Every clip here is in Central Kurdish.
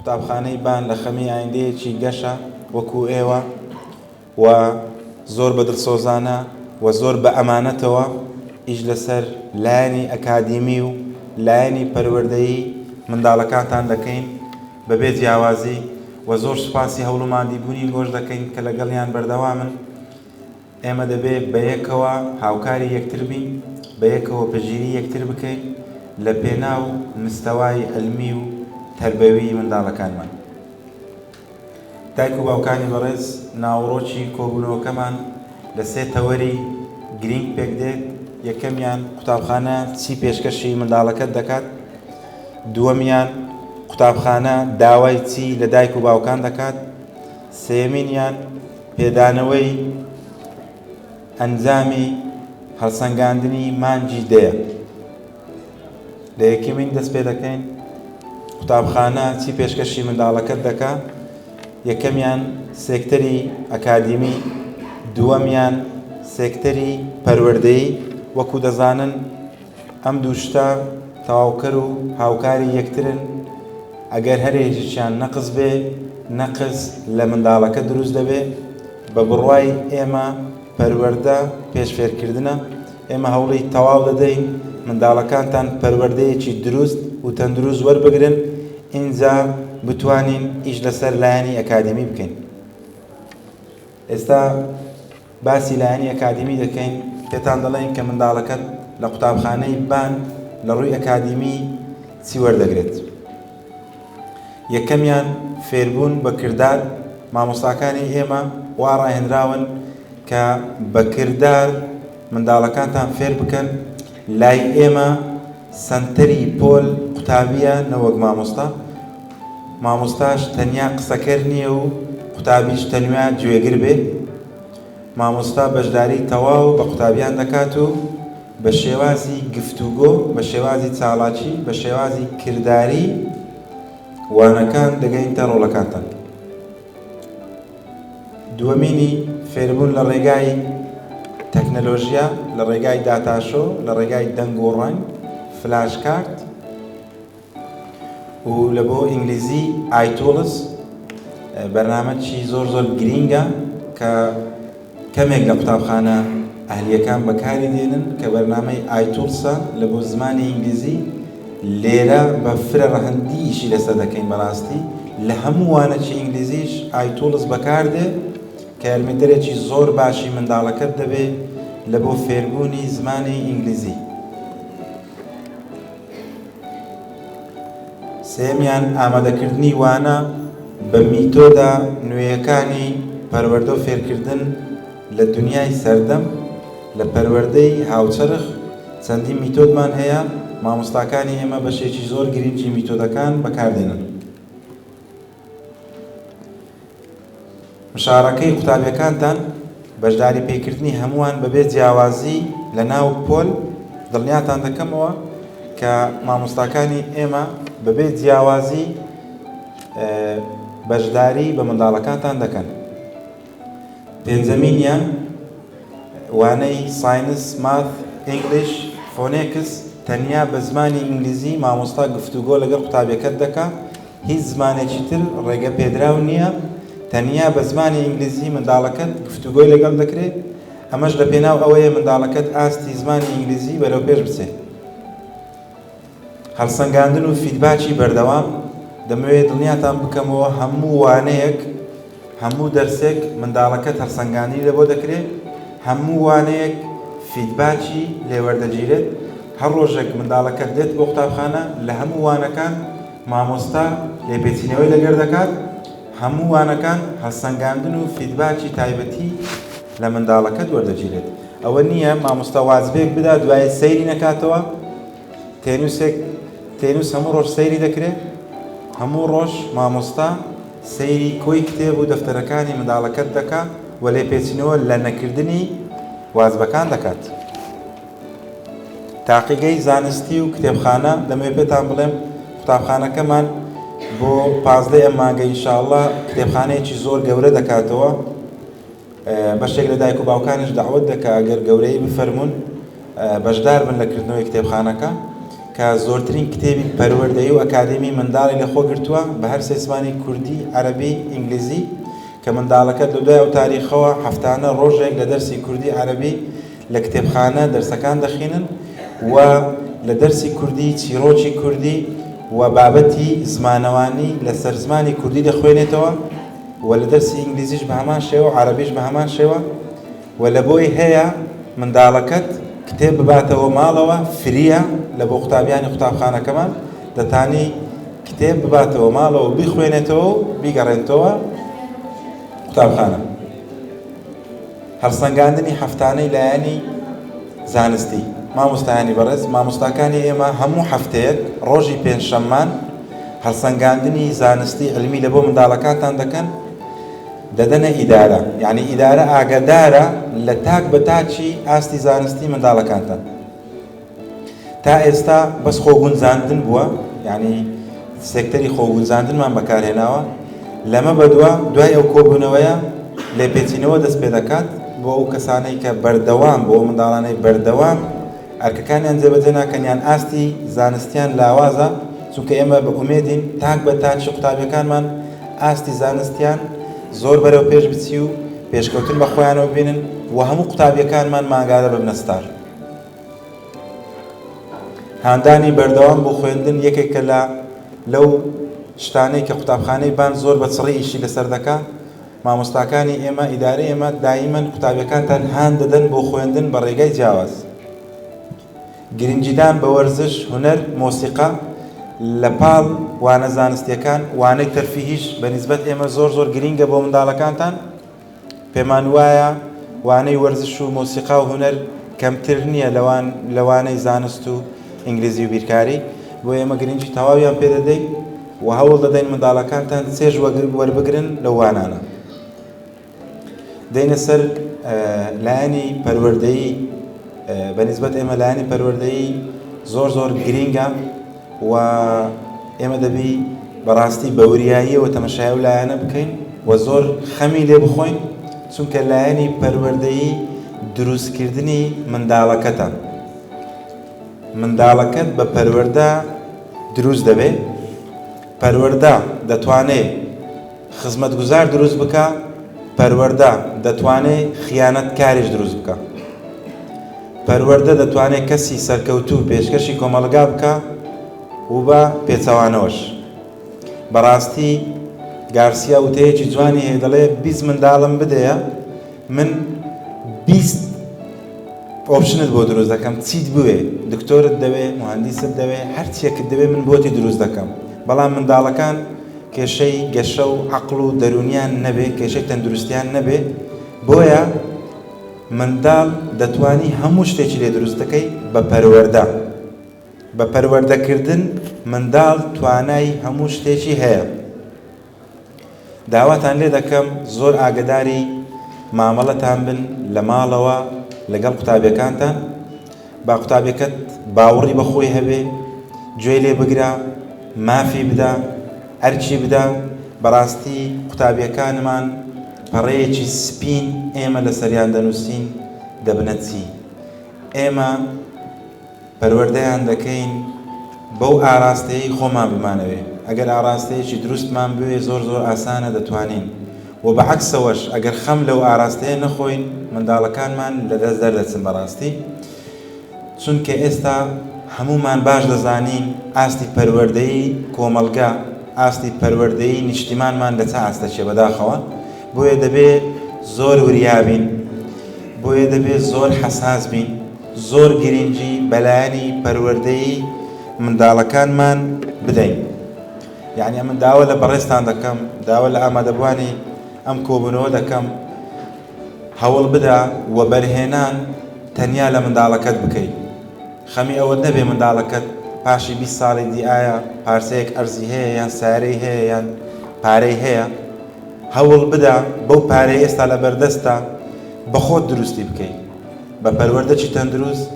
قوتابخانەی بان لە خەمی ئایندەیەکی گەشە وەکو ئێوە و زۆر بە دڵسۆزانە و زۆر بە ئەمانەتەوە ئیش لەسەر لایەنی ئەکادیمی و لایەنی پەروەردەیی منداڵەکانتان دەکەین بەبێ جیاوازی و زۆر سوپاسی هەوڵ و ماندیبوونی گۆش دەکەین کە لەگەڵیان بەردەوامن. ئێمە دەبێ بەیەکەوە هاوکاری یەکتر بین، بەیەکەوە پشتگیری یەکتر بکەین لە پێناو مستەوای عیلمی و تەربەوی منداڵەکانمان. دایک و باوکانی بەڕێز ناوەڕۆکی کۆبوونەوەکەمان لە سێ تەوەری گرینگ پێکدێت، یەکەمیان قوتابخانە چی پێشکەشی منداڵەکەت دەکات، دووەمیان قوتابخانە داوای چی لە دایک و باوکان دەکات، سێیەمینیان پێدانەوەی ئەنجامی هەڵسەنگاندنی مانگی دەیە. لە یەکەمین دەست پێ دەکەین، قوتابخانە چی پێشکەشی منداڵەکەت دەکا؟ یەکەمیان سێکتەری ئەکادیمی، دووەمیان سێکتەری پەروەردەیی. وەکو دەزانن ئەم دوو شتە تەواوکەر و هاوکاری یەکترن، ئەگەر هەر یەکێکیان نەقس بێ، نەقس لە منداڵەکە دروست دەبێ. بە بڕوای ئێمە پەروەردە پێش فێرکردنە، ئێمە هەوڵی تەواو دەدەین منداڵەکانتان پەروەردەیەکی دروست و تەندروست وەربگرن، ئینجا بتوانین ئیش لەسەر لایەنی ئەکادیمی بکەین. ئێستا باسی لایەنی ئەکادیمی دەکەین، پێتان دەڵێین کە منداڵەکەت لە قوتابخانەی بان لە ڕووی ئەکادیمی چی وەردەگرێت. یەکەمیان فێربوون بە کردار، مامۆستاکانی ئێمە وا ڕاهێنراون کە بە کردار منداڵەکانتان فێر بکەن، لای ئێمە سەنتەری پۆل قوتابییە نەوەک مامۆستا، مامۆستاش تەنیا قسەکەر نییە و قوتابیش تەنیا گوێگر بێ، مامۆستا بەشداری تەواو بە قوتابیان دەکات و بە شێوازی گفتوگۆ، بە شێوازی چاڵاکی، بە شێوازی کرداری وانەکان دەگەینتە ڕۆڵەکانتان. دووەمینی فێربوون لە ڕێگای تەکنەلۆژیا، لە ڕێگای data show، لە ڕێگای دەنگ و ڕەنگ، flash card و لە بۆ ئینگلیزی iTools بەرنامەکی زۆر زۆر گرینگە کە کەمێک لە قوتابخانە ئەهلیەکان بەکاری دێنن کە بەرنامەی iTools ە لە بۆ زمانی ئینگلیزی لێرە بە فرە ڕەهەندی ئیشی لەسەر دەکەین بەڕاستی لە هەموو وانەکی ئینگلیزیش iTools بەکاردێ کە یارمەتیدەرێکی زۆر باشی منداڵەکەت دەبێ لە بۆ فێربوونی زمانی ئینگلیزی. سێیەمیان ئامادەکردنی وانە بە میتۆدە نوێیەکانی پەروەردە و فێرکردن لە دونیای سەردەم، لە پەروەردەی هاوچەرخ چەندین میتۆدمان هەیە، مامۆستاکانی ئێمە بەشێکی زۆر گرنگی میتۆدەکان بەکاردێنن. مشارەکەی قوتابیەکانتان، بەشداری پێکردنی هەمووان بەبێ جیاوازی لە ناو پۆل، دڵنیاتان دەکەمەوە کە مامۆستاکانی ئێمە بەبێ جیاوازی بەشداری بە منداڵەکانتان دەکەن. پێنجەمینیان وانەی science، math، English، phonics تەنیا بە زمانی ئینگلیزی مامۆستا گفتوگۆ لەگەڵ قوتابیەکەت دەکا، هیچ زمانێکی تر ڕێگە پێدراو نییە، تەنیا بە زمانی ئینگلیزی منداڵەکەت گفتوگۆی لەگەڵ دەکرێت، ئەمەش لە پێناو ئەوەیە منداڵەکەت ئاستی زمانی ئینگلیزی بەرەو پێش بچێت. هەڵسەنگاندن و feedback ی بەردەوام، دەمەوێت دڵنیاتان بکەمەوە هەموو وانەیەک، هەموو دەرسێک منداڵەکەت هەڵسەنگاندنی لەبۆ دەکرێت، هەموو وانەیەک feedback ی لێوەردەگیرێت، هەر ڕۆژێک منداڵەکەت دێت بۆ قوتابخانە لە هەموو وانەکان مامۆستا لێپێچینەوەی لەگەر دەکات، هەموو وانەکان هەڵسەنگاندن و feedback ی تایبەتی لە منداڵەکەت وەردەگیرێت، ئەوە نییە مامۆستا واجبێک بدا دوایی سەیری نەکاتەوە، تێنووسێک تێنووس هەموو ڕۆژ سەیری دەکرێت، هەموو ڕۆژ مامۆستا سەیری کۆی کتێب و دەفتەرەکانی منداڵەکەت دەکا و لێپێچینەوە لە نەکردنی واجبەکان دەکات. تاقیگەی زانستی و کتێبخانە، دەمەوێت پێتان بڵێم قوتابخانەکەمان بۆ 15 ئەم مانگە ئینشاءاللە کتێبخانەیەکی زۆر گەورە دەکاتەوە. بەشێک لە دایک و باوکانیش دەعوەت دەکا گەر گەورەیی بفەرموون بەشدار بن لە کردنەوەی کتێبخانەکە. کە زۆرترین کتێبی پەروەردەیی و ئەکادیمی منداڵی لەخۆ گرتووە بە هەر سێ زمانی کوردی، عەرەبی، ئینگلیزی کە منداڵەکەت لە دوای ئەو تاریخەوە هەفتانە ڕۆژێک لە دەرسی کوردی عەرەبی لە کتێبخانە دەرسەکان دەخینن و لە دەرسی کوردی چیڕۆکی کوردی و بابەتی زمانەوانی لەسەر زمانی کوردی دەخوێنێتەوە و لە دەرسی ئینگلیزیش بە هەمان شێوە و عەرەبیش بە هەمان شێوە و لە بۆی هەیە منداڵەکەت کتێب بباتەوە ماڵەوە فریە لە بۆ قوتابیانی قوتابخانەکەمان دەتانی کتێب بباتەوە ماڵەوە بیخوێنێتەوە و بیگەڕێنتەوە قوتابخانە. هەڵسەنگاندنی هەفتانەی لایەنی زانستی، مامۆستایانی بەڕێز، مامۆستاکانی ئێمە هەموو هەفتەیەک ڕۆژی پێنجشەممان هەڵسەنگاندنی زانستی علمی لە بۆ منداڵەکانتان دەکەن دەدەنە ئیدارە، یعنی ئیدارە ئاگادارە لە تاک بە تاکی ئاستی زانستی منداڵەکانتان. تا ئێستا بەس خۆگونجاندن بووە یعنی سێکتەری خۆگونجاندنمان بەکارهێناوە لەمە بەدوا دوای ئەو کۆبوونەوەیە لێپێچینەوە دەست پێ دەکات بۆ ئەو کەسانەی کە بەردەوام بۆ منداڵانەی بەردەوام ئەرکەکانیان جێبەجێ ناکەن یان ئاستی زانستیان لاوازە چونکە ئێمە بە ئومێدین تاک بە تاکی قوتابیەکانمان ئاستی زانستیان زۆر بەرەو پێش بچی و پێشکەوتن بە خۆیانەوە بینن و هەموو قوتابیەکانمان مانگانە ببنە ستار. هاندانی بەردەوام بۆ خوێندن یەکێکە لە لەو شتانەی کە قوتابخانەی بان زۆر بە چڕی ئیشی لەسەر دەکا مامۆستاکانی ئێمە ئیدارەی ئێمە دایمەن قوتابیەکانتان هان دەدەن بۆ خوێندن بە ڕێگای جیاواز گرنگیدان بە وەرزش هونەر مۆسیقا لە پاڵ وانە زانستیەکان وانەی تەرفیهیش بە نیسبەت ئێمە زۆر زۆر گرینگە بۆ منداڵەکانتان پێمان وایە وانەی وەرزش و مۆسیقا و هونەر کەمتر نییە لەوان لە وانەی زانست و ئینگلیزی و بیرکاری، بۆیە ئێمە گرنگی تەواویان پێ دەدەین و هەوڵ دەدەین منداڵەکانتان چێژ وەربگرن لەو وانانە. دێینە سەر لایەنی پەروەردەیی، بە نیسبەت ئێمە لایەنی پەروەردەیی زۆر زۆر گرینگە و ئێمە دەبی بەڕاستی بە وریاییەوە تەمەشای ئەو لایەنە بکەین و زۆر خەمی لێ بخۆین چونکە لایەنی پەروەردەیی دروستکردنی منداڵەکەتە منداڵەکەت بە پەروەردە دروست دەبێ پەروەردە دەتوانێ خزمەتگوزار دروست بکا، پەروەردە دەتوانێ خیانەتکاریش دروست بکا. پەروەردە دەتوانێ کەسی سەرکەوتوو پێشکەشی کۆمەڵگا بکا و بە پێچەوانەوەش. بەڕاستی گارسیا وتەیەکی جوانی هەیە دەڵێ 20 منداڵم بدەیە من 20 option ت بۆ دروست دەکەم چیت بوێ دکتۆرت دەوێ موهەندیست دەوێ هەرچیەکت دەوێ من بۆتی دروست دەکەم بەڵام منداڵەکان کێشەی گەشە و عەقڵ و دەروونیان نەبێ، کێشەی تەندروستیان نەبێ، بۆیە منداڵ دەتوانی هەموو شتێکی لێ دروست دەکەی بە پەروەردە، بە پەروەردەکردن منداڵ توانای هەموو شتێکی هەیە. داواتان لێ دەکەم زۆر ئاگەداری مامەڵەتان بن لە ماڵەوە لەگەڵ قوتابیەکانتان، با قوتابیەکەت باوڕی بە خۆی هەبێ، گوێی لێ بگرە، مافی بدە، ئەرکی بدە، بەڕاستی قوتابیەکانمان پەڕەیەکی سپین ئێمە لەسەریان دەنووسین دەبنە چی؟ ئێمە پەروەردەیان دەکەین بەو ئاراستەیەی خۆمان بمانەوێ، ئەگەر ئاراستەیەکی دروستمان بوێ زۆر زۆر ئاسانە دەتوانین و بە عەکسەوەش ئەگەر خەم لەو ئاراستەیە نەخۆین منداڵەکانمان لەدەست دەردەچن بەڕاستی چونکە ئێستا هەموومان باش دەزانین ئاستی پەروەردەیی کۆمەڵگە ئاستی پەروەردەیی نیشتیمانمان لە چ ئاستەکیە بەداخەوە بۆیە دەبێ زۆر وریا بین بۆیە دەبێ زۆر حەساس بین زۆر گرنگی بەلایەنی پەروەردەیی منداڵەکانمان بدەین. یەعنی ئەمن داوا لە بەڕێزتان دەکەم، داوا لە ئامادەبووانی ئەم کۆبوونەوە دەکەم، هەوڵ بدە وەبەرهێنان تەنیا لە منداڵەکەت بکەی. خەمی ئەوەت نەبێ منداڵەکەت پاشی 20 ساڵی دی ئایا پارچەیەک ئەرزی هەیە یان سەیارەی هەیە یان پارەی هەیە. هەوڵ بدە بەو پارەی ئێستا لە بەردەستە بە خۆت دروستی بکەی. بە پەروەردەکی تەندروست،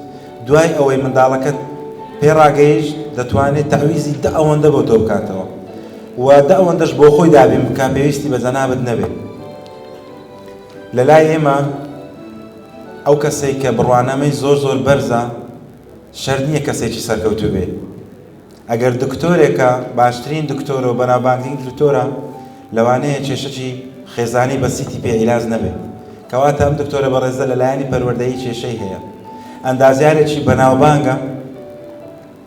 دوای ئەوەی منداڵەکەت پێ ڕاگەیشت دەتوانێت تەعویزی دە ئەوەندە بۆ تۆ بکاتەوە و دە ئەوەندەش بۆ خۆی دابین بکا پێویستی بە جەنابت نەبێت. لە لای ئێمە ئەو کەسەی کە بڕوانامەی زۆر زۆر بەرزە شەرت نییە کەسێکی سەرکەوتوو بێ. ئەگەر دکتۆرێکە باشترین دکتۆرە و بەناوبانگترین دکتۆرە لەوانەیە کێشەکی خێزانی بەسیتی پێ عیلاج نەبێ. کەواتە ئەم دکتۆرە بەڕێزە لە لایەنی پەروەردەیی کێشەی هەیە. ئەندازیارێکی بەناوبانگە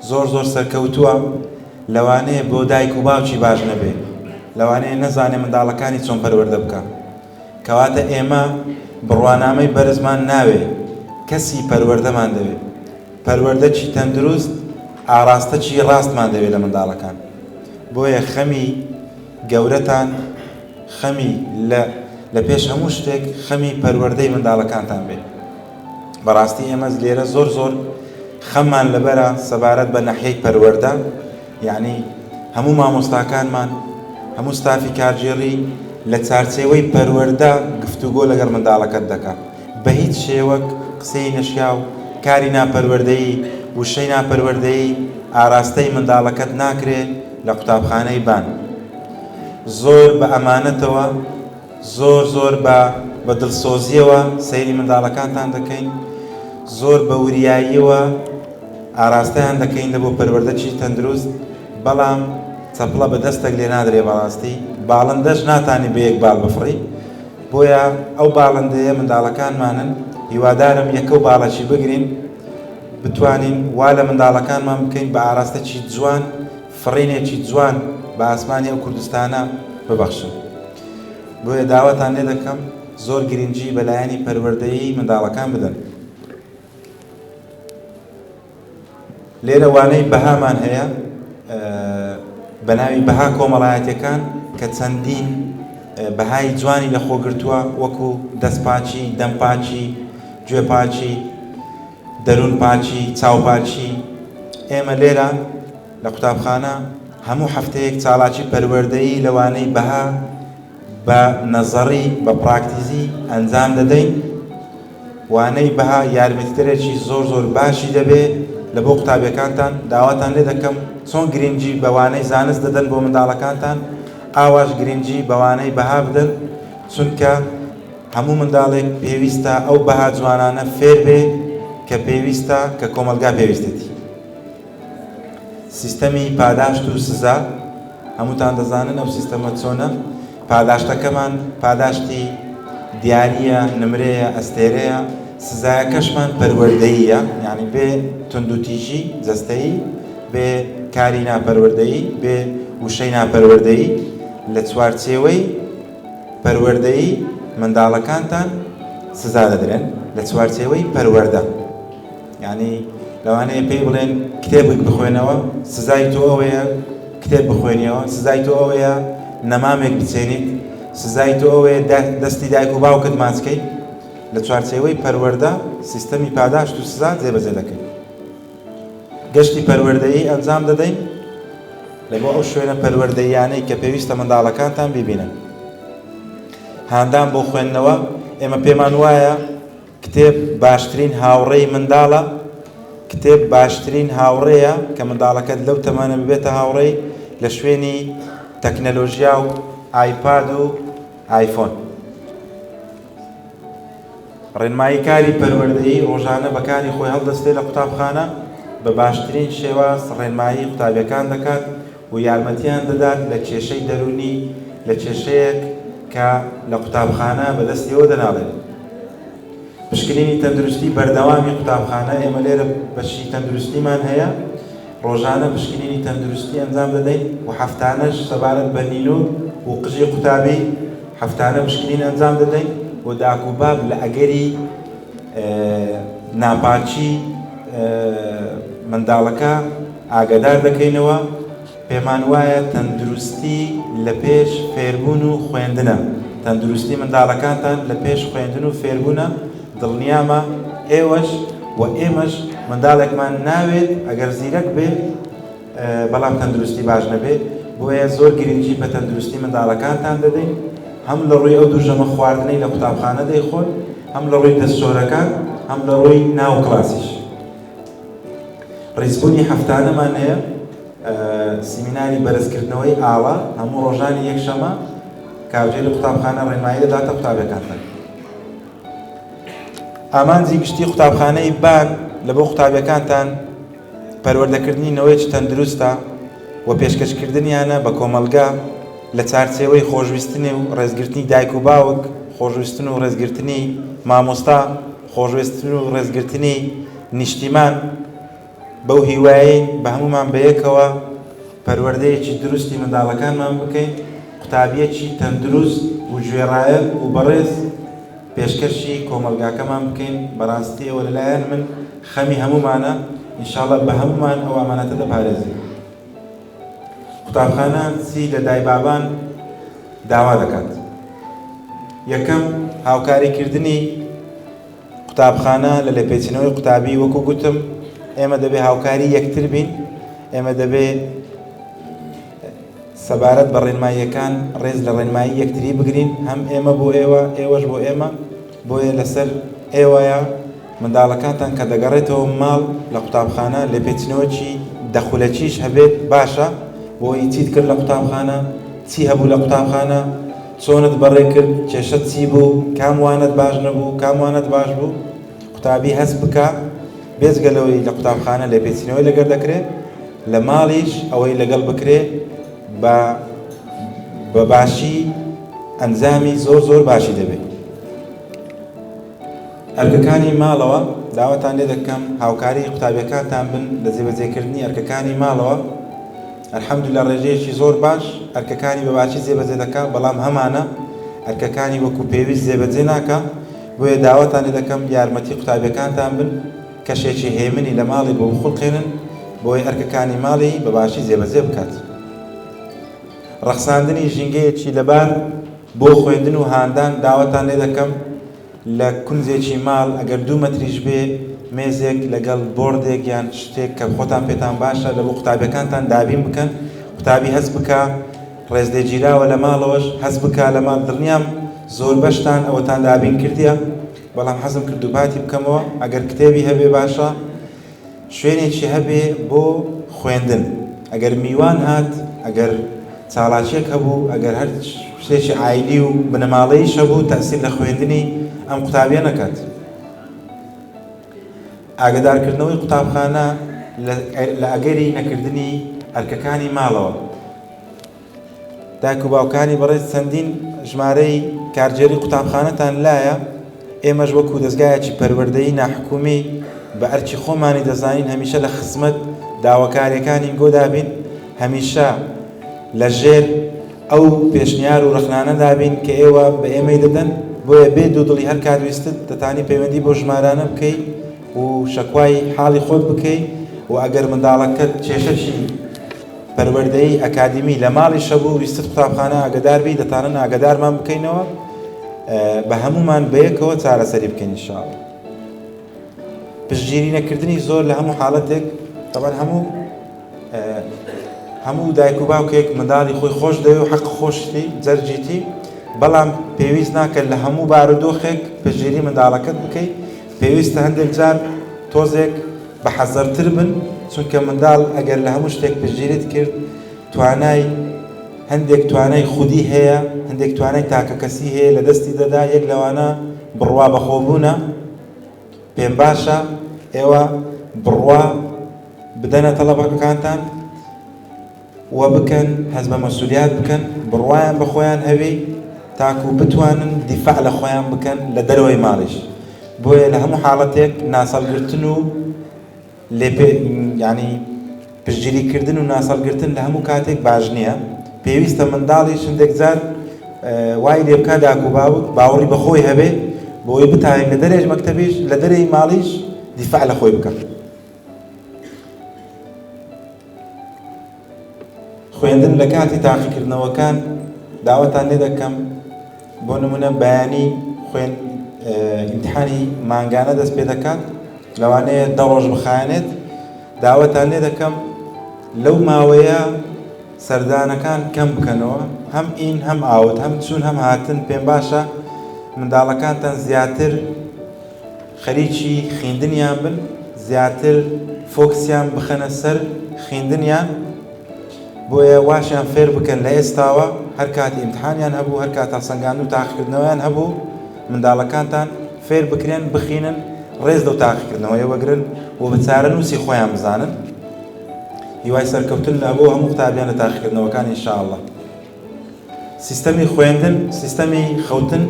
زۆر زۆر سەرکەوتووە لەوانەیە بۆ دایک و باوکی باش نەبێ. لەوانەیە نەزانێ منداڵەکانی چۆن پەروەردە بکا. کەواتە ئێمە بڕوانامەی بەرزمان ناوێ، کەسی پەروەردەمان دەوێ. پەروەردەکی تەندروست، ئاڕاستەکی ڕاستمان دەوێ لە منداڵەکان. بۆیە خەمی گەورەتان، خەمی لە لە پێش هەموو شتێک خەمی پەروەردەی منداڵەکانتان بێ. بەڕاستی ئێمە لێرە زۆر زۆر خەممان لەبەرە سەبارەت بە نەحیەی پەروەردە. یەعنی هەموو مامۆستاکانمان، هەموو ستافی کارگێڕی لە چارچێوەی پەروەردە گفتوگۆ لەگەڵ منداڵەکەت دەکا. بە هیچ شێوەک قسەی نەشیاو، کاری ناپەروەردەیی، وشەی ناپەروەردەیی ئاراستەی منداڵەکەت ناکرێ لە قوتابخانەی بان. زۆر بە ئەمانەتەوە، زۆر زۆر بە بە دڵسۆزییەوە سەیری منداڵەکانتان دەکەین، زۆر بە وریاییەوە ئاراستەیان دەکەین لە بۆ پەروەردەکی تەندروست، بەڵام چەپڵە بە دەستەک لێ نادرێ بەڕاستی باڵندەش ناتانی بە یەک باڵ بفڕی، بۆیە ئەو باڵندەیە منداڵەکانمانن، هیوادارم یەکە و باڵەکی بگرین بتوانین وا لە منداڵەکانمان بکەین بە ئاراستەکی جوان فڕینێکی جوان بە ئاسمانی ئەو کوردستانە ببەخشن. بۆیە داواتان لێ دەکەم زۆر گرنگی بە لایەنی پەروەردەیی منداڵەکان بدەن. لێرە وانەی بەهامان هەیە بە ناوی بەها کۆمەڵایەتیەکان کە چەندین بەهای جوانی لە خۆگرتووە وەکو دەستپاکی، دەمپاکی، گوێپاکی، دەروون پاکی، چاوپاکی. ئێمە لێرە لە قوتابخانە هەموو هەفتەیەک چالاکی پەروەردەیی لە وانەی بەها بە نەزەڕی، بە پراکتیزی ئەنجام دەدەین. وانەی بەها یارمەتیدەرێکی زۆر زۆر باشی دەبێ لە بۆ قوتابیەکانتان. داواتان لێ دەکەم چۆن گرنگی بە وانەی زانست دەدەن بۆ منداڵەکانتان، ئاواش گرنگی بە وانەی بەها بدەن، چونکە هەموو منداڵێک پێویستە ئەو بەها جوانانە فێر بێ کە پێویستە کە کۆمەڵگا پێویستێتی. سیستەمی پاداشت و سزا، هەمووتان دەزانن ئەو سیستەمە چۆنە، پاداشتەکەمان پاداشتی دیارییە، نمرەیە، ئەستێرەیە، سزایەکەشمان پەروەردەییە، یانی بێ توندوتیژی جەستەیی، بێ کاری ناپەروەردەیی، بێ وشەی ناپەروەردەیی، لە چوارچێوەی پەروەردەیی منداڵەکانتان سزا دەدرێن، لە چوارچێوەی پەروەردە. یانی لەوانەیە پێی بڵێن کتێبێک بخوێنەوە، سزای تۆ ئەوەیە کتێب بخوێنیەوە، سزای تۆ ئەوەیە نەمامێک بچێنیت، سزای تۆ ئەوەیە دەستی دایک و باوکت ماچ کەیت. لە چوارچێوەی پەروەردە سیستەمی پاداشت و سزا جێبەجێ دەکەین. گەشتی پەروەردەیی ئەنجام دەدەین لە بۆ ئەو شوێنە پەروەردەییانەی کە پێویستە منداڵەکانتان بیبینن. هاندان بۆ خوێندنەوە، ئێمە پێمان وایە کتێب باشترین هاوڕێی منداڵە، کتێب باشترین هاوڕێیە کە منداڵەکەت لەو تەمەنە ببێتە هاوڕێی لە شوێنی تەکنەلۆژیا و ئایپاد و ئایفۆن. ڕێنمایی کاری پەروەردەیی ڕۆژانە بە کاری خۆی هەڵدەستێ لە قوتابخانە، بە باشترین شێواز ڕێنمایی قوتابیەکان دەکات و یارمەتیان دەدات لە کێشەی دەروونی، لە کێشەیەک کە لە قوتابخانە بەدەستیەوە دەناڵێنن. پشکنینی تەندروستی بەردەوامی قوتابخانە، ئێمە لێرە بەشی تەندروستیمان هەیە، ڕۆژانە پشکنینی تەندروستی ئەنجام دەدەین و هەفتانەش سەبارەت بە نینۆک و قژی قوتابی هەفتانە پشکنین ئەنجام دەدەین و داک و باب لە ئەگەری ناپاکی منداڵەکە ئاگادار دەکەینەوە، پێمان وایە تەندروستی لە پێش فێربوون و خوێندنە، تەندروستی منداڵەکانتان لە پێش خوێندن و فێربوونە، دڵنیامە ئێوەش و ئێمەش منداڵێکمان ناوێت ئەگەر زیرەک بێ بەڵام تەندروستی باش نەبێ، بۆیە زۆر گرنگی بە تەندروستی منداڵەکانتان دەدەین، هەم لە ڕووی ئەو دوو ژەمە خواردنەی لە قوتابخانە دەیخۆن، هەم لە ڕووی دەستشۆرەکان، هەم لە ڕووی ناو کلاسیش. ڕیزبوونی هەفتانەمان هەیە، سیمیناری بەرزکردنەوەی ئاڵا هەموو ڕۆژانی یەکشەمە کارگێری قوتابخانە ڕێنمایی دەداتە قوتابیەکانتان. ئامانجی گشتی قوتابخانەی بان لە بۆ قوتابیەکانتان پەروەردەکردنی نەوەیەکی تەندروستە. و پێشکەشکردنیانە بە کۆمەڵگا لە چارچێوەی خۆشویستنی و ڕێزگرتنی دایک و باوک، خۆشویستن و ڕێزگرتنی مامۆستا، خۆشویستن و ڕێزگرتنی نیشتیمان، بەو هیوایەین بە هەموومان بەیەکەوە پەروەردەیەکی دروستی منداڵەکانمان بکەین، قوتابییەکی تەندروست و گوێڕایەل و بەڕێز پێشکەشی کۆمەڵگاکەمان بکەین، بەڕاستی ئەوە لەلایەن من خەمی هەموومانە، ان شاء اللە بە هەموومان ئەو ئامانەتە دەپارێزین. قوتابخانە چی لە دایبابان داوا دەکات؟ یەکەم، هاوکاری کردنی قوتابخانە لە لێپێچینەوەی قوتابی، وەکو گوتم ئێمە دەبێ هاوکاری یەکتر بین، ئێمە دەبێ سەبارەت بە ڕێنماییەکان ڕێز لە ڕێنمایی یەکتری بگرین، هەم ئێمە بۆ ئێوە، ئێوەش بۆ ئێمە، بۆیە لەسەر ئێوەیە منداڵەکانتان کە دەگەڕێتەوە ماڵ لە قوتابخانە لێپێچینەوەکی دە خولەکیش هەبێت باشە بۆی چیت کرد لە قوتابخانە، چی هەبوو لە قوتابخانە، چۆنت بەڕێ کرد، کێشەت چی بوو، کام وانەت باش نەبوو، کام وانەت باش بوو، قوتابی هەست بکا بێجگە لەوەی لە قوتابخانە لێپێچینەوەی لەگەر دەکرێ لە ماڵیش ئەوەی لەگەڵ بکرێ بە بە باشی ئەنجامی زۆر زۆر باشی دەبێت. ئەرکەکانی ماڵەوە، داواتان لێ دەکەم هاوکاری قوتابیەکانتان بن لە جێبەجێکردنی ئەرکەکانی ماڵەوە، الحمدللە ڕێژەیەکی زۆر باش ئەرکەکانی بە باشی جێبەجێ دەکا، بەڵام هەمانە ئەرکەکانی وەکو پێویست جێبەجێ ناکا، بۆیە داواتان لێ دەکەم یارمەتی قوتابیەکانتان بن کەشێکی هێمنی لە ماڵی بۆ بخوڵقێنن بۆی ئەرکەکانی ماڵی بە باشی جێبەجێ بکات. ڕەخساندنی ژینگەیەکی لەبار بۆ خوێندن و هاندان، داواتان لێ دەکەم لە کونجێکی ماڵ ئەگەر دوو مەتریش بێ مێزێک لەگەڵ بۆردێک یان شتێک کە خۆتان پێتان باشە لە بۆ قوتابیەکانتان دابین بکەن، قوتابی هەست بکا ڕێزلێگیراوە لە ماڵەوەش هەست بکا لە ماڵ، دڵنیام زۆربەشتان ئەوەتان دابین کردیە بەڵام حەزم کرد دووپاتی بکەمەوە ئەگەر کتێبی هەبێ باشە شوێنێکی هەبێ بۆ خوێندن ئەگەر میوان هات ئەگەر چاڵاکیەک هەبوو ئەگەر هەر شتێکی عایلی و بنەماڵەییش هەبوو تەئسیر لە خوێندنی ئەم قوتابیە نەکات. ئاگەدارکردنەوەی قوتابخانە لە ئەگەری نەکردنی ئەرکەکانی ماڵەوە. دایک و باوکانی بەڕێز چەندین ژمارەی کارگێری قوتابخانەتان لایە، ئێمەش وەکو دەزگایەکی پەروەردەیی ناحکومی بە ئەرکی خۆمانی دەزانین هەمیشە لە خزمەت داواکاریەکانی گۆدا بین، هەمیشە لە ژێر ئەو پێشنیار و ڕەخنانەدا بین کە ئێوە بە ئێمەی دەدەن، بۆیە بێ دوودڵی هەر کات ویستت دەتانی پەیوەندی بەو ژمارانە بکەی و شەکوای حاڵی خۆت بکەی و ئەگەر منداڵەکەت کێشەکی پەروەردەیی ئەکادیمی لە ماڵیش هەبوو ویستت قوتابخانە ئاگەدار بی دەتانن ئاگەدارمان بکەینەوە بە هەموومان بەیەکەوە چارەسەری بکەین ان شاء الله. پشتگیری نەکردنی زۆر لە هەموو حاڵەتێک تەبەن هەموو هەموو دایک و باوکێک منداڵی خۆی خۆش دەوێ و حەق خۆشتی جەرجیتی بەڵام پێویست ناکە لە هەموو بارودۆخێک پشتگیری منداڵەکەت بکەیت پێویستە هەندێک جار تۆزێک بە حەزەرتر بن چونکە منداڵ ئەگەر لە هەموو شتێک پشتگیریت کرد توانای هەندێک توانای خودی هەیە هەندێک توانای تاکەکەسی هەیە لە دەستی دەدا یەک لەوانە بڕوا بەخۆبوونە پێم باشە ئێوە بڕوا بدەنە تەڵەبەکانتان و بکەن هەست بە مەسولیات بکەن بڕوایان بە خۆیان هەبێ تاکو بتوانن دیفاع لە خۆیان بکەن لە دەرەوەی ماڵیش بۆیە لە هەموو حاڵەتێک ناسەڵگرتن و لێپێ یانی پشتگیری کردن و ناسەڵگرتن لە هەموو کاتێک باش نییە پێویستە منداڵیش هەندێک جار وای لێ بکا داک و باوک باوەڕی بە خۆی هەبێ بۆی بتانێت لە دەرێژ مەکتەبیش لە دەرێی ماڵیش دیفاع لە خۆی بکە. خوێندن لە کاتی تاقیکردنەوەکان داواتان لێ دەکەم بۆ نمونە بەیانی خوێن ئیمتحانی مانگانە دەست پێ دەکات لەوانەیە دە ڕۆژ بخایەنێت داواتان لێ دەکەم لەو ماوەیە سەردانەکان کەم بکەنەوە هەم in هەم out هەم چوون هەم هاتن پێم باشە منداڵەکانتان زیاتر خەریکی خیندنیان بن زیاتر فۆکسیان بخەنە سەر خیندنیان بۆیە واشیان فێر بکەن لە ئێستاوە هەر کات ئیمتحانیان هەبوو هەر کات هەڵسەنگاندن و تاقیکردنەوەیان هەبوو منداڵەکانتان فێر بکرێن بخینن ڕێز لەو تاقیکردنەوەیە وەگرن و بە چارەنووسی خۆیان بزانن. هیوای سەرکەوتن لە بۆ هەموو قوتابیان لە تاقیکردنەوەکان ان شاء اللە. سیستەمی خوێندن، سیستەمی خەوتن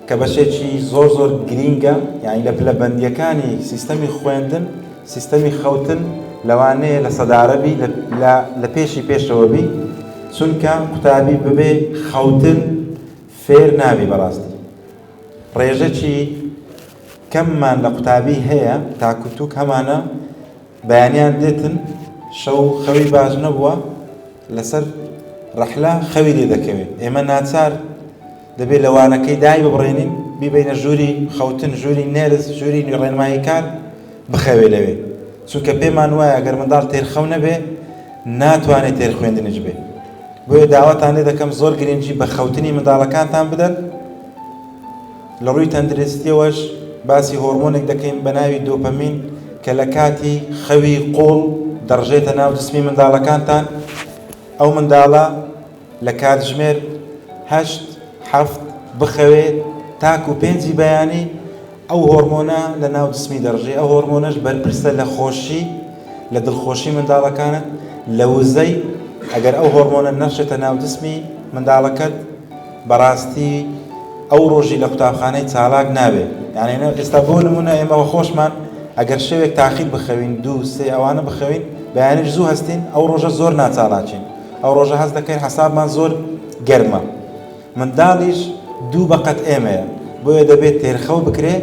کە بەشێکی زۆر زۆر گرینگە، یانی لە پلە بەندیەکانی سیستەمی خوێندن، سیستەمی خەوتن لەوانەیە لە سەدارە بی لە لە پێشی پێشەوە بی، چونکە قوتابی بەبێ خەوتن فێر نابی بەڕاستی. ڕێژەکی کەممان لە قوتابی هەیە تاک و توک هەمانە بەیانیان دێتن شەو خەوی باش نەبووە لەسەر ڕەحلە خەوی لێ دەکەوێت ئێمە ناچار دەبێت لە وانەکەی دای ببڕێنین بیبینە ژووری خەوتن ژووری نێرس ژووری ڕێنمایی کار بخەوێ لەوێ چونکە پێمان وایە گەر منداڵ تێرخەو نەبێ ناتوانێت تێر خوێندنیش بێ بۆیە داواتان لێ دەکەم زۆر گرنگی بە خەوتنی منداڵەکانتان بدەن لە ڕووی تەندرستیەوەش باسی هۆرمۆنێک دەکەین بە ناوی دۆپەمین کە لە کاتی خەوی قوڵ دەڕژێتە ناو جسمی منداڵەکانتان ئەو منداڵە لە کاتژمێر هەشت حەفت بخەوێ تاکو پێنجی بەیانی ئەو هۆرمۆنە لە ناو جسمی دەڕژێ ئەو هۆرمۆنەش بەرپرسە لە خۆشی لە دڵخۆشی منداڵەکانت لە وزەی ئەگەر ئەو هۆرمۆنە نەڕشێتە ناو جسمی منداڵەکەت بەڕاستی ئەو ڕۆژی لە قوتابخانەی چالاک نابێ یعنی ئێستا بۆ نمونە ئێمە خۆشمان ئەگەر شەوێک تاخیر بخەوین دوو سێ ئەوانە بخەوین بەیانیش زوو هەستین ئەو ڕۆژە زۆر ناچالاکین ئەو ڕۆژە هەست دەکەین حەسابمان زۆر گەرمە منداڵیش دوو بەقەت ئێمەیە بۆیە دەبێت تێرخەو بکرێ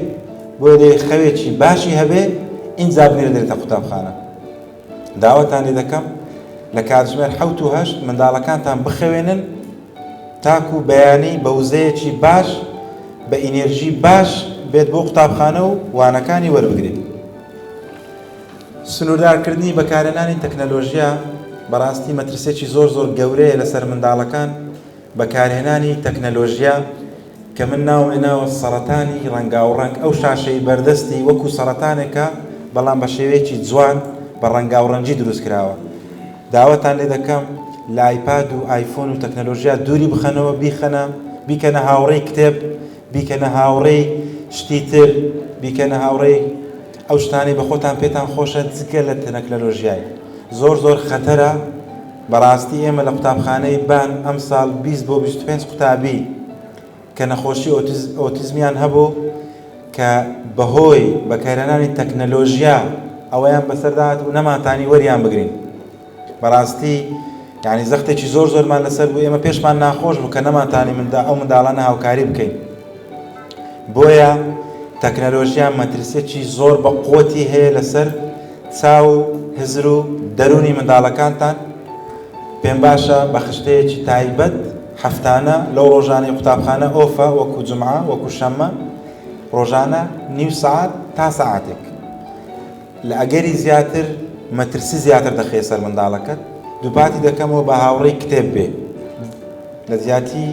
بۆیە دەبێت خەوێکی باشی هەبێ ئینجا بنێردرێتە قوتابخانە داواتان لێ دەکەم لە کاتژمێر حەوت و هەشت منداڵەکانتان بخەوێنن تاکو بەیانی بە وزەیەکی باش بە ئینێرژی باش بێت بۆ قوتابخانە و وانەکانی وەربگرێت. سنووردارکردنی بەکارهێنانی تەکنەلۆژیا بەڕاستی مەترسیەکی زۆر زۆر گەورەیە لەسەر منداڵەکان، بەکارهێنانی تەکنەلۆژیا کە من ناوم لێناوە سەڕەتانی ڕەنگاوڕەنگ، ئەو شاشەی بەردەستی وەکو سەڕەتانێکە بەڵام بە شێوەیەکی جوان بە ڕەنگاوڕەنگی دروست کراوە. داواتان لێ دەکەم لە ئایپاد و ئایفۆن و تەکنەلۆژیا دووری بخەنەوە بیخەنە بیکەنە هاوڕێی کتێب بیکەنە هاوڕێی شتی تر بیکەنە هاوڕێی ئەو شتانەی بە خۆتان پێتان خۆشە جگە لە تەنەکنەلۆژیای زۆر زۆر خەتەرە بەڕاستی ئێمە لە قوتابخانەی بان ئەمساڵ 20 بۆ 25 قوتابی کە نەخۆشی ئۆتیزمیان هەبوو کە بەهۆی بەکارهێنانی تەکنەلۆژیا ئەوەیان بەسەردا هات و نەمانتانی وەریان بگرین بەڕاستی یعنی زەختێکی زۆر زۆرمان لەسەر بوو ئێمە پێشمان ناخۆش بوو کە نەمانتانی مندا ئەو منداڵانە هاوکاری بکەین بۆیە تەکنەلۆژیا مەترسیەکی زۆر بە قوتی هەیە لەسەر چاو و هزر و دەروونی منداڵەکانتان پێم باشە بە خشتەیەکی تایبەت هەفتانە لەو ڕۆژانەی قوتابخانە ئۆفە وەکو جومعە وەکو شەممە ڕۆژانە نیو سەعات تا سەعاتێک لە ئەگەری زیاتر مەترسی زیاتر دەخەیە سەر منداڵەکەت دووپاتی دەکەمەوە بە هاوڕێی کتێب بێ لە جیاتی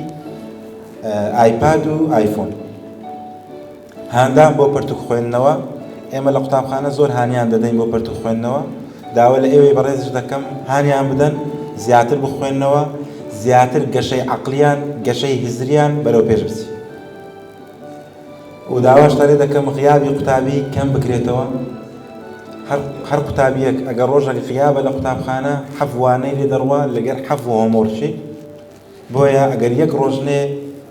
ئایپاد و ئایفۆن. هاندان بۆ پەرتوک خوێندنەوە، ئێمە لە قوتابخانە زۆر هانیان دەدەین بۆ پەرتوک خوێندنەوە، داوا لە ئێوەی بەڕێزیش دەکەم هانیان بدەن زیاتر بخوێننەوە، زیاتر گەشەی عەقڵیان، گەشەی هزریان بەرەو پێش بچی. و داواشتان لێ دەکەم غیابی قوتابی کەم بکرێتەوە، هەر هەر قوتابیەک ئەگەر ڕۆژێک غیابە لە قوتابخانە حەف وانەی لێ دەڕوا لەگەر حەف هۆمۆرکی، بۆیە ئەگەر یەک ڕۆژ نێ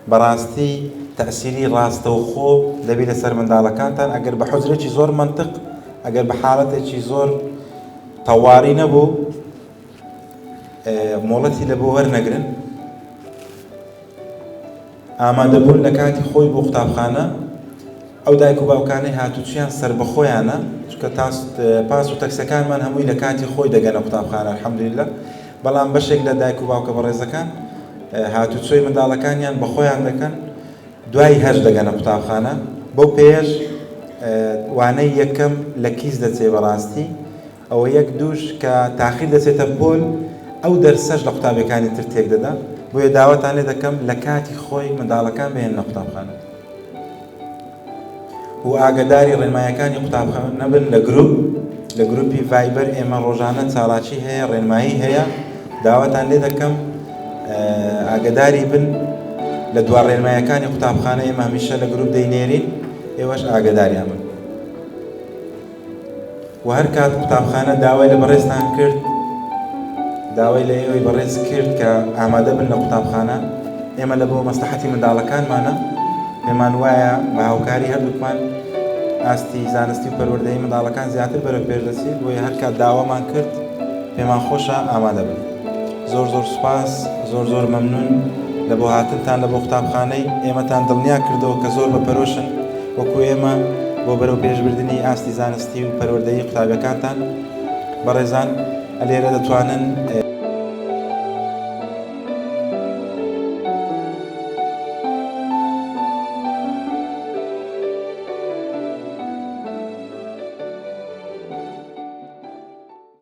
بەڕاستی تەئسیری ڕاستەوخۆ دەبی لەسەر منداڵەکانتان ئەگەر بە حوجرێکی زۆر مەنتق ئەگەر بە حاڵەتێکی زۆر تەواری نەبوو مۆڵەتی لە بۆ وەرنەگرن ئامادەبوون لە کاتی خۆی بۆ قوتابخانە ئەو دایک و باوکانەی هاتوچیان سەربەخۆیانە چونکە پاس و تەکسەکانمان هەمووی لە کاتی خۆی دەگەنە قوتابخانە الحمدللە بەڵام بەشێک لە دایک و باوکە بەڕێزەکان هاتوچۆی منداڵەکانیان بە خۆیان دەکەن دوای هەش دەگەنە قوتابخانە بەو پێیەش وانەی یەکەم لە کیس دەچێ بەڕاستی ئەوە یەک دووش کە تاخیر دەچێتە پۆل ئەو دەرسەش لە قوتابیەکانی تر تێک دەدا بۆیە داواتان لێ دەکەم لە کاتی خۆی منداڵەکان بهێننە قوتابخانە و ئاگەداری ڕێنمایەکانی قوتابخانە بن لە گروپ لە گروپی ڤایبەر ئێمە ڕۆژانە چالاکی هەیە ڕێنمایی هەیە داواتان لێ دەکەم ئاگەداری بن لە دوا ڕێنمایەکانی قوتابخانە ئێمە هەمیشە لە گروپ دەینێرین ئێوەش ئاگەداریان بن. و هەر کات قوتابخانە داوای لە بەڕێزتان کرد، داوای لە ئێوەی بەڕێز کرد کە ئامادە بن لە قوتابخانە، ئێمە لە بۆ مەسلحەتی منداڵەکانمانە، پێمان وایە بە هاوکاری هەردووکمان ئاستی زانستی و پەروەردەیی منداڵەکان زیاتر بەرەو پێش دەچێت، بۆیە هەر کات داوامان کرد پێمان خۆشە ئامادە بن. زۆر زۆر سوپاس، زۆر زۆر مەمنون لە بۆ هاتنتان لە بۆ قوتابخانەی ئێمەتان دڵنیا کردەوە کە زۆر بە پەرۆشن وەکو ئێمە بۆ بەرەو پێشبردنی ئاستی زانستی و پەروەردەیی قوتابیەکانتان. بەڕێزان ئەلێرە دەتوانن.